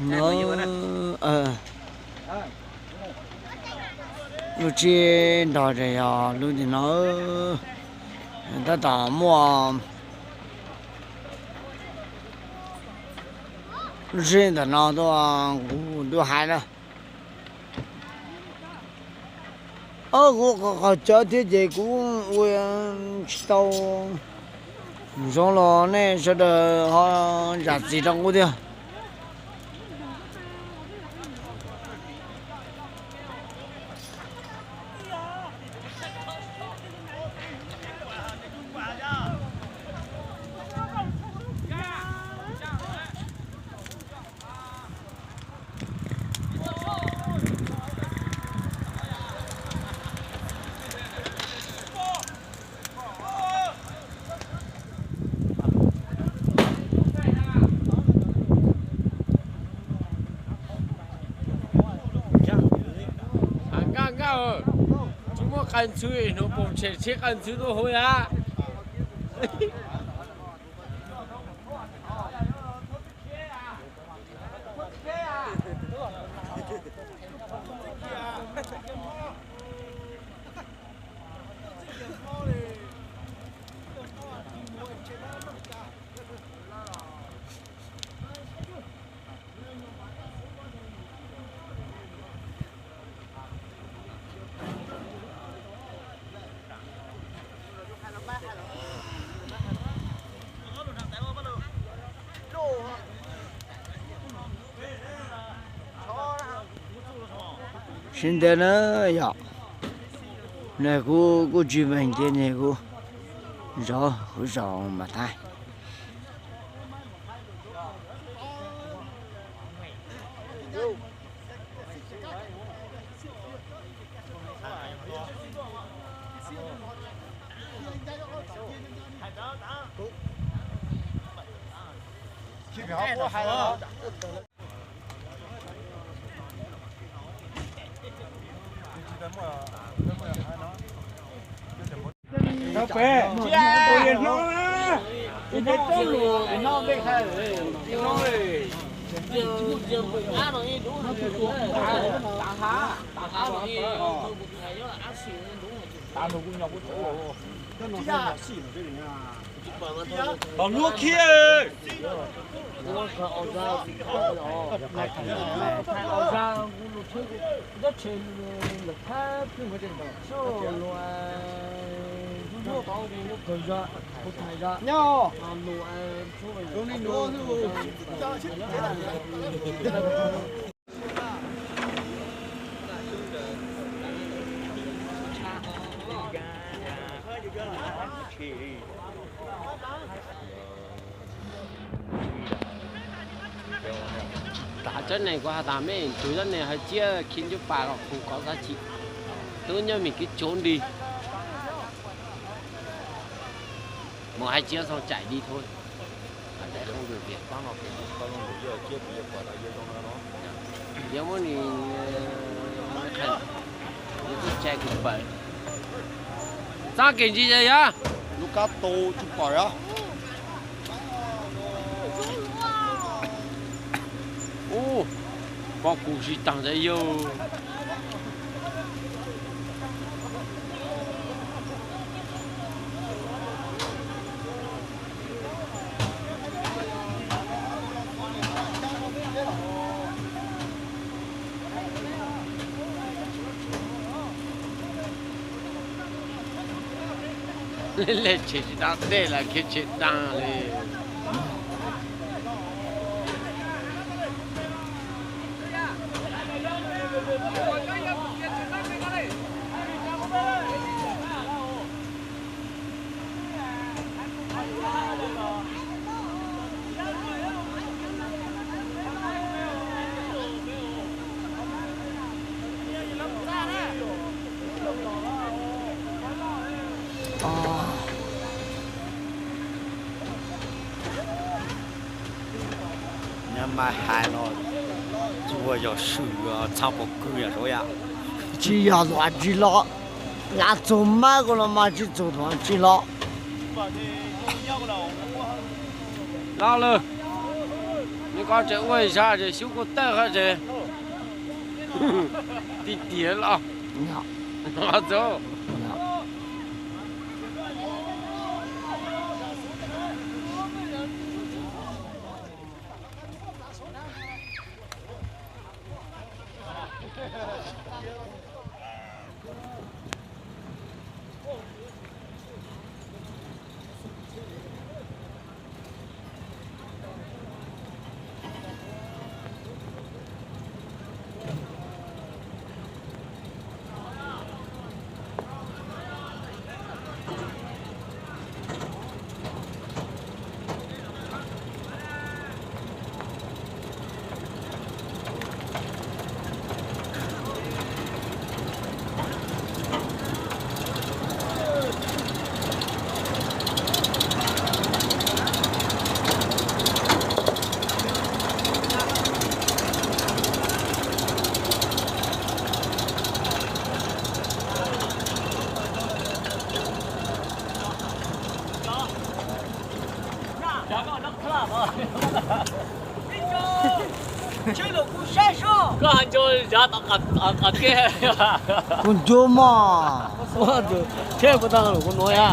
No, lub tsib nrog ces yog lub tim no, tab tom muaj lub tsib ntawm no tuaj, kuv tuaj hais na. Kuv qhov cawv thiab ces kuv ua tsis tau zoo los nej sawv daws ho zam txim rau kuv thiab. Nkaj nkaj, tsis muaj qas ntxhw, hnov pom tshem tsis qas ntxhw tuaj hauv a. Sib ntev na yom, ne kuv kuj tsis meej ces ne kuv zov kuv zov mas thaij. Tom luag khiav. Nyob zoo li nuav. Tav tsob neeg kuv has tas mej tus tsob neeg hais tsiab khi ncuj pas los khu kov dab tsi, tub nyob mim kwv tsuv nti. Mus hais tsiab xoo caim li thua. Yuav muab nws, yuav tsis tshai kuv pawg. Txab kev ntsis yog lub kab tu tsis pom yog. Ub, pom kuv tsis taag ntawd yog. Lej tshem tsis tau dej los khiav tshem taag li. Nyob mas hais no, tsuas yog swm txha pom kws yom saib yom. Tsis yog tuam tsis los, nyav txug mab ko los mas tsis txug tuam tsis los. Los lawm. Koj tseem ua zaj tseem xyub kuj tawj qhov tseem ti tiav los. Koj nco yav tom qab tiag. Kuv nco mog. Tsheb puas tag kuv nuav ya.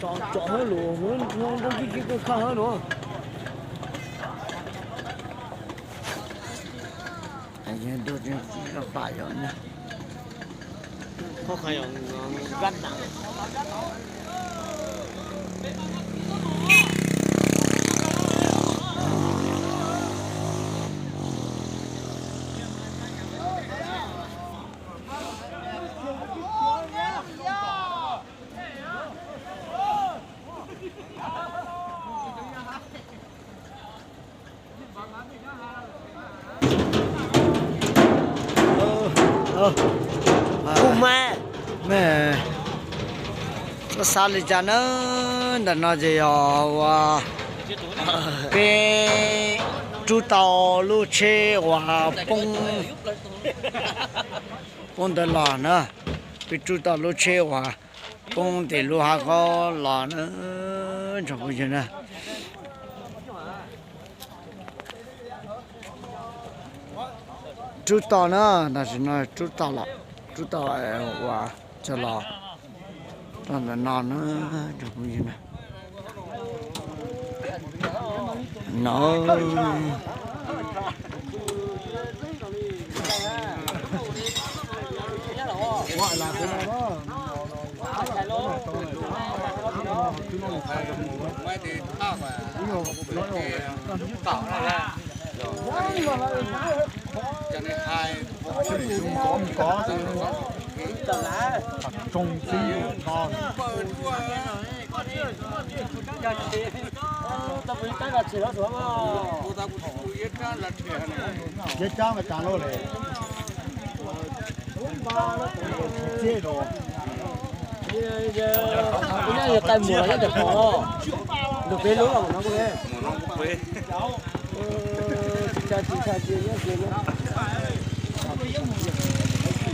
Tso hab lus, koj kha hab lus. Kuv mas, koj xav li cas na? Ntawm no ces yog uas peb rub tau lub tsheb uas poob, poob ntawd los na. Peb rub tau lub tsheb uas poob tim lub hav khob los na, tsoom phooj ywg na. Rub tau na, tam sim no rub tau los, rub tau uas cog los rau ntawm no na, tsoom phooj ywg na. No.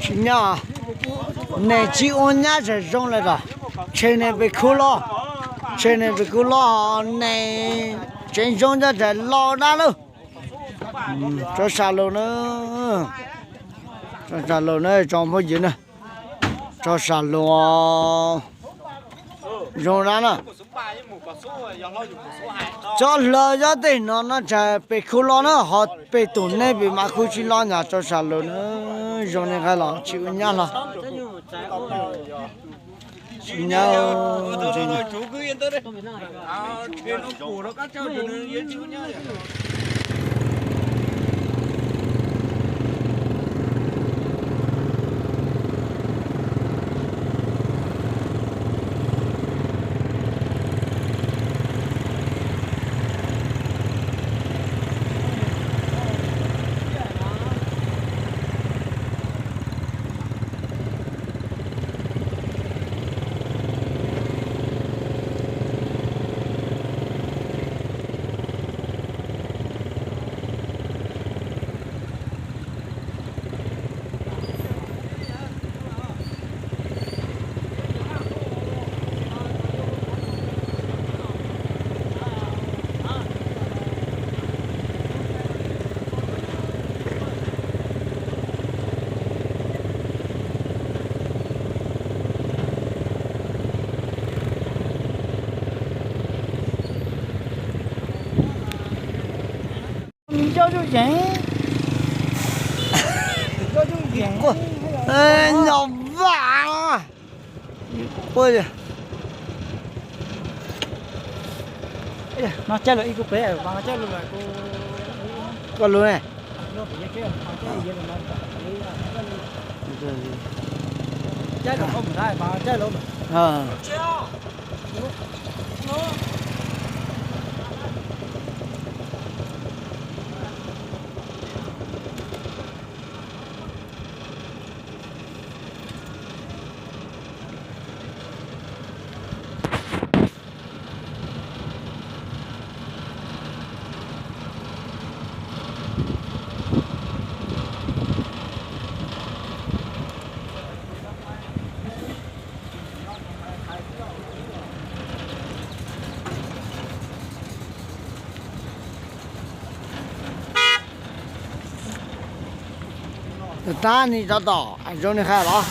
Tsis nyab, neeg tsis ua nyab tseem zoo lawm os. Tsheej neeg pem khub loj, tsheej neeg pem khub loj, neeg tseem zoo nyab tseem los dab lawm. Tso sam lus na, tso sam lus na tsoom phooj ywg na, tso sam lus zoo dab na. Tso hlawv yob tej no no tseem pem khub loj na, ho pem tus neeg pem mas khub tsis loj nyab, tso sam lus na, zoo li qab los tsis ua nyab hlo. Tsis nyab. Nyom vam. Quaj. No caij lus ib kuv pem, koj lus ne. Tab nis rov tom zoo li qhov los.